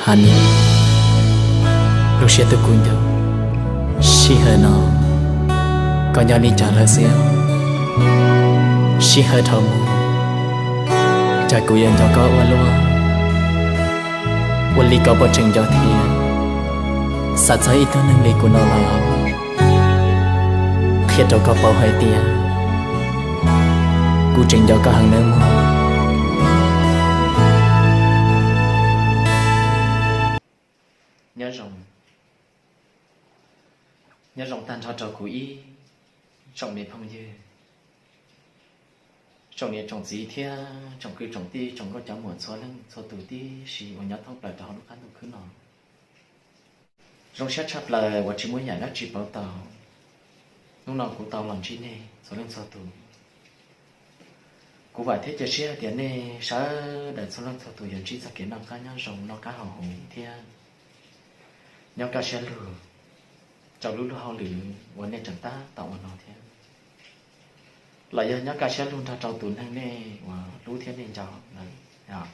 Honey, lub siab tub kuv nyob, sij hawm no koj nyob li cas lawm xwb? Sij hawm dhau mus, cas kuv yuav nco koj ua luaj, ua li koj puas tseem nco thiab? Xav txog ib tug neeg li kuv no los qhia rau koj paub hais tias kuv tseem nco koj heev nawb mog. Nyob zoo, nyob zoo tag nrho rau kuv ib tsoom me phooj ywg, tsoom niam tsoom txiv thiab tsoom kwv tsoom tij tsoom nkauj cov muam txhua leej txhua tus tib si uas nyob thoob plaws rau hauv lub qab ntuj khwb no. Zoo siab tshaj plaws uas tsis muaj yam dab tsi pauv tau. Hnub no kuv tau los ntsib nej txhua leej txhua tus. Kuv vam thiab cia siab hais tias nej sawv daws txhua leej txhua tus yuav ntsib txoj kev noj qab nyob zoo noj qab haus huv thiab nyob kaj siab lug rau lub luag hauj lwm uas nej tseem tab tom ua no thiab, los yog nyob kaj siab lug nrog rau tus neeg nej uas hlub thiab nej nco lawm.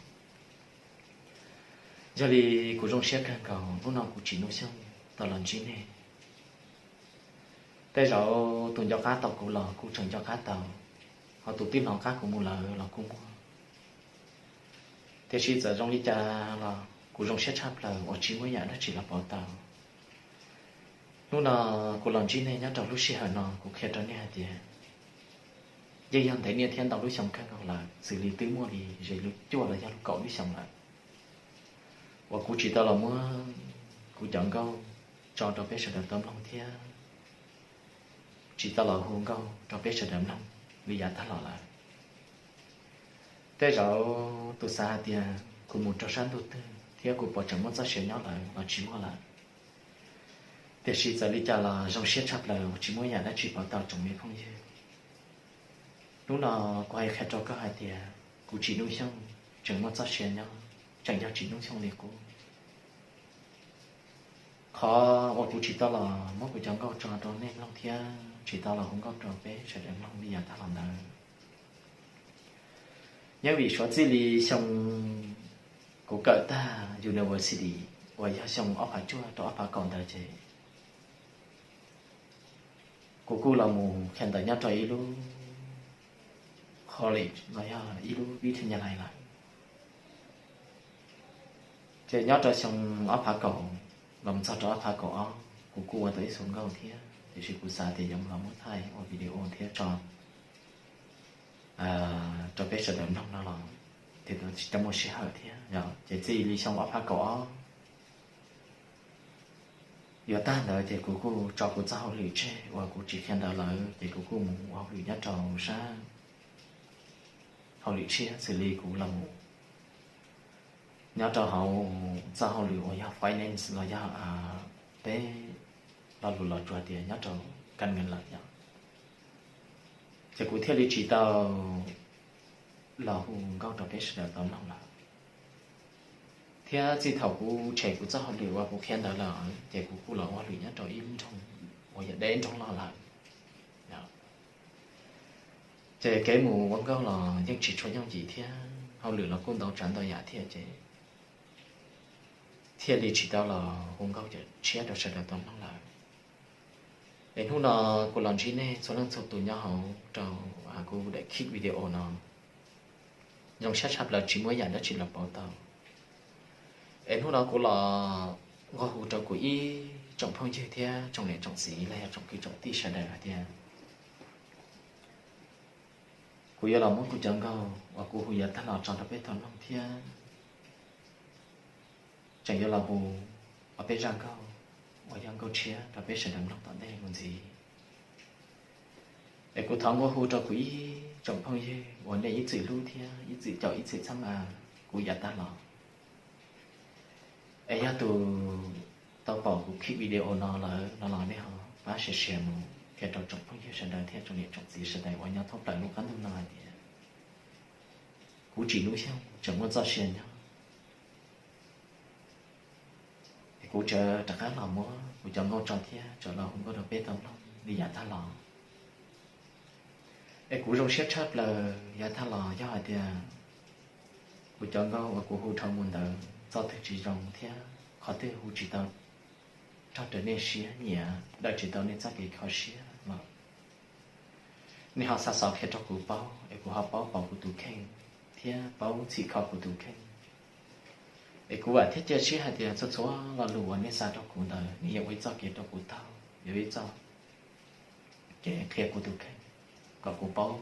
Yog li kuv zoo siab kawg nkaus hnub no kuv Tsim Nuj Xyooj tau los ntsib nej. Tej zaum tus nco qab tau kuv los kuj tseem nco qab tau, ho tus twb hnov qab kuv mus lawm los kuj muaj. Tiam sis txawm zoo li cas los kuv zoo siab tshaj plaws uas tsis muaj yam dab tsi los pauv tau. Hnub no kuv los ntsib nej nyob rau lub sij hawm no kuv qhia rau nej hais tias yeej yog ntev niaj thiab ntau lub xyoo kawg nkaus lawm, xws li twb muaj li ze lub cuaj los yog lub kaum lub xyoo lawm uas kuv tsis tau los muab kuv cov nkauj tso rau peb sawv daws tau mloog thiab tsis tau los hu nkauj rau peb sawv daws mloog li yav tag los lawm. Tej zaum tus xav hais tias kuv mus rau sab ntuj twg thiab kuv puas tseem muaj txoj sia nyob lawm los tsis muaj lawm. Tiam sis txawm li cas los zoo siab tshaj plaws uas tsis muaj yam dab tsi pauv tau tsoom me phooj ywg. Hnub no kuv hais qhia rau koj hais tias kuv Tsim Nuj Xyooj tseem muaj txoj sia nyob, tseem yog Tsim Nuj Xyooj li qub. Qhov uas kuv tsis tau los muab kuv cov nkauj tso rau nej mloog thiab tsis tau los hu nkauj rau peb sawv daws mloog li yav tag los ntawd, nyob vim suav txij li xyoo kuv kawm tag university uas yog xyoo ob phav cuaj rau ob phav kaum ntawd ces kuv kuj los mus qhia ntawv nyob rau ib lub college los yog ib lub vib thaj nyaj lais lawm. Ces nyob rau xyoo ob phav kaum los txog rau ob phav kaum ob kuv kuj ua tau ib xu nkauj thiab, tiam sis kuv xav tias yuav los muab thaij ua video thiab tso rau peb sawv daws mloog no los tsis tau muaj sij hawm thiab. Ces txij li xyoo ob phav kaum ob yuav tag ntawd ces kuv kuj tso kuv txoj hauj lwm tseg uas kuv tsis qhia ntawv lawm ces kuv kuj mus ua hauj lwm nyob rau sab hauj lwm tshiab xws li kuv los mus nyob rau hauv txoj hauj lwm uas yog finance los yog peb lo lus los tsuas tias nyob rau kas nkees lawm yom. Ces kuv thiaj li tsis tau los hu nkauj rau peb sawv daws tau mloog lawm. Thiab txij thaum kuv tshem kuv txoj hauj lwm uas kuv qhia ntawv lawm ces kuv kuj los ua hauj lwm nyob rau ib nroog uas yog deb nroog loj lawm. Ces kev mus ua nkauj los yeej tsis tshua yooj yim thiab hauj lwm los kuj ntau tsav ntau yam thiab ces thiaj li tsis tau los hu nkauj tshiab rau sawv daws tau mloog lawm. Es hnub no kuv los ntsib nej txhua leej txhua tus nyob hauv rau kuv daim clip video no, zoo siab tshaj plaws tsis muaj yam dab tsi los pauv tau. Es hnub no kuv los nqua hu rau kuv ib tsoom phooj ywg thiab tsoom niam tsoom txiv los yog tsoom kwv tsoom tij sawv daws hais tias kuv yuav los muab kuv cov nkauj uas kuv hu yav tag los tso rau peb tau mloog thiab tseem yuav los hu ob peb zaj nkauj uas yog nkauj tshiab rau peb sawv daws mloog tom ntej mus ntxiv. Es kuv thov nqua hu rau kuv ib tsoom phooj ywg uas nej ib txwm hlub thiab ib txwm caum ib txwm txhawb nqa kuv yav tag los. Es yog tus tau pom kuv clip video no lawm no los nej ho pab share share mus qhia rau tsoom phooj ywg sawv daws thiab tsoom niam tsoom txiv sawv daws uas nyob thoob plaws lub qab ntuj no hais tias kuv Tsim Nuj Xyooj tseem muaj txoj sia nyob. Es kuv tseem rov qab los muab kuv cov nkauj tso thiab tseem los hu nkauj rau peb tau mloog li yav tag los. Es kuv zoo siab tshaj plaws yav tag los yog hais tias kuv cov nkauj uas kuv hu dhau mus ntawd txoj twg tsis zoo thiab qhov twg hu tsis tau, raug raws nej siab nyiam, daws tsis tau nej txoj kev kho siab los nej ho xa xov qhia rau kuv paub es kuv ho paub pauv kuv tus kheej thiab paub txhim kho kuv tus kheej. Es kuv vam thiab cia siab hais tias txhua txhua lo lus uas nej xa rau kuv ntawd nws yeej ua ib txoj kev rau kuv taug, yog ib txoj kev qhia kuv tus kheej kom kuv paub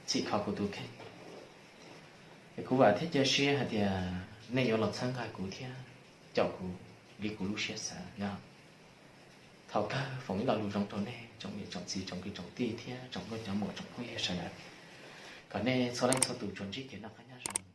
txhim kho kuv tus kheej. Es kuv vam thiab cia siab hais tias nej yuav los txhawb nqa kuv thiab caum kuv li kuv lub siab xav yog. Thaum kawg foom ib lo lus zoo rau nej tsoom niam tsoom txiv tsoom kwv tsoom tij thiab tsoom nkauj cov muam tsoom phooj ywg sawv daws, kom nej txhua leej txhua tus tsuas ntsib kev noj qab nyob zoo.